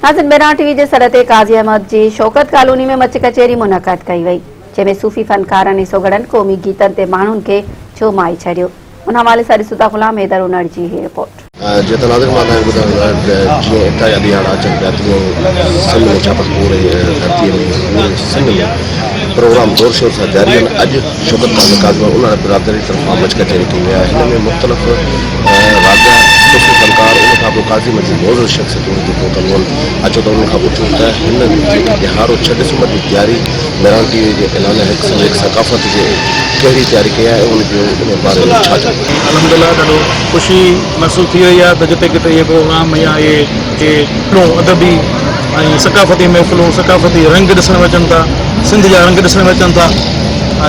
ناظرين مهراڻ ٽي وي جي سڏ تي قاضي احمد جي شوڪت ڪالوني ۾ مچ ڪچهري منعقد ڪئي وئي جنهن ۾ صوفي فنڪارن ۽ سگهڙن قومي گيتن تي ماڻهن کي جهومائي ڇڏيو ان حوالي سان ڏسون ٿا غلام حيدر انڙ جي هي رپورٽ. جيئن ته ناظرين مان توهان کي ٻڌائڻ لاء ته جيئن ايڪتا جا ڏهاڙا اچن پيا تيئن ئي سنڌ ۾ ڇا پر پوري ڌرتيء ۾ پوري سنڌ ۾ پروگرام زور شور سان جاري آهن اڄ شوڪت خان قاضي انڙ برادري طرفان مچ ڪچهري ڪئي وئي آهي هن ۾ مختلف راڳ صوفي فنڪار ان کان پوء قاضي مجيد معزز شخصيتون هتي پهتل هئن اچو ته انهن کان پڇون ته هن جيڪي ڏهاڙو ڇهه ڊسمبر جي تياري مهراڻ ٽي وي جي اعلان هڪ سنڌ هڪ ثقافت جي ڪهڙي تياري ڪئي آهي ۽ ان جو ان باري ۾ ڇا چوڻ آهي. الحمدلله ڏاڍو خوشي محسوس ٿي رهي آهي ته جتي ڪٿي اهي پروگرام يا اهي محفلون ادبي ۽ ثقافتي محفلون ثقافتي رنگ ڏسڻ ۾ اچن ٿا سنڌ جا رنگ ڏسڻ ۾ اچن ٿا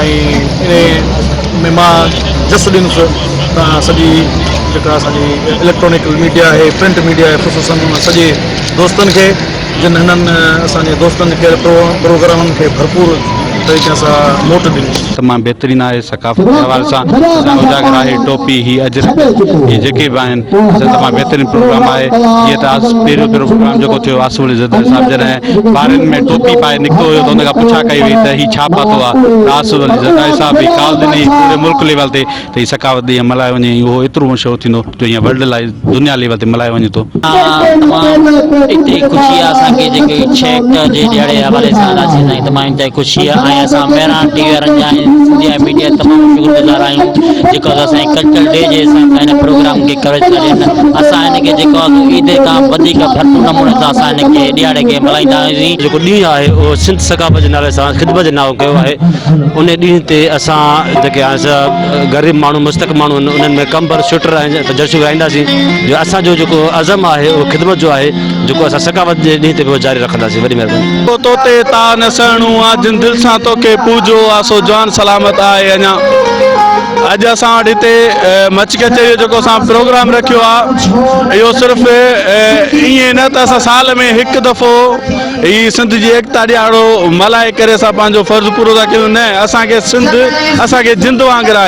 ۽ انهي ۾ مان جس ڏيندس ته سڄي جيڪا اسان جي اليڪٽرانڪ ميڊيا آهي پرنٽ ميڊيا آهي خصوصن ان سڄي دوستن کي جن هنن اسان جي دوستن کي پروگرامن کي ڀرپور طريقي سان موٽ ڏني. تمام بهترين آهي ثقافت جي حوالي سان اسان اجاگر آهي ٽوپي هي اجرڪ هي جيڪي به آهن اسان تمام بهترين پروگرام آهي جيئن ته آس پهريون پهريون پروگرام جيڪو ٿيو آصف علي زرداري صاحب جڏهن فارين ۾ ٽوپي پائي نڪتو هيو ته ان کان پڇا ڪئي وئي ته هي ڇا پاتو آهي ته آصف علي زرداري صاحب هي ڪال ڏني پوري ملڪ ليول تي ته هي ثقافت ڏينهن ملهايو وڃي ۽ اهو ايترو مشهور ٿيندو جو هيئن ورلڊ لاء دنيا ليول تي ملهايو وڃي ٿو. تمام انتهائي خوشي آهي اسان کي جيڪي ڇهه جي ڏهاڙي جي حوالي سان آياسين سائين تمام انتهائي خوشي آهي ۽ اسان مهراڻ ٽي وي وارن جا ۽ سنڌيا ميڊيا تمام شڪر گذار آهيون جيڪو اسان جي ڪلچر ڊي جي حساب سان هن پروگرام کي ڪوريج ٿا ڏين اسان هن کي جيڪو آهي عيد کان وڌيڪ ڀرپور نموني سان اسان هن کي ڏهاڙي کي ملهائيندا آهيون. جيڪو ڏينهن آهي اهو سنڌ ثقافت جي نالي سان خدمت جي نالو ڪيو آهي ان ڏينهن تي اسان جيڪي آهن سا غريب ماڻهو مستحق ماڻهو آهن انهن ۾ ڪمبر سوئيٽر ۽ جرسيون ورهائينداسين جو اسان جو جيڪو عزم آهي اهو خدمت جو آهي جيڪو اسان ثقافت جي ڏينهن تي به جاري رکنداسين وڏي مهرباني. ڪو توتي تاء نه سهڻو آ جن دل سان توکي پوڄو آ سو جوان سلامت آهي اڃا اڄ اسان وٽ هتي مچ ڪچهري جو جيڪو اسان پروگرام رکيو آ اهو صرف ائين نه ته اسان سال ۾ هڪ دفعو هي سنڌ جي ايڪتا ڏهاڙو ملهائي ڪري اسان پنهنجو فرض پورو ٿا ڪيون نه اسان کي سنڌ اسان کي جند وانگر آهي.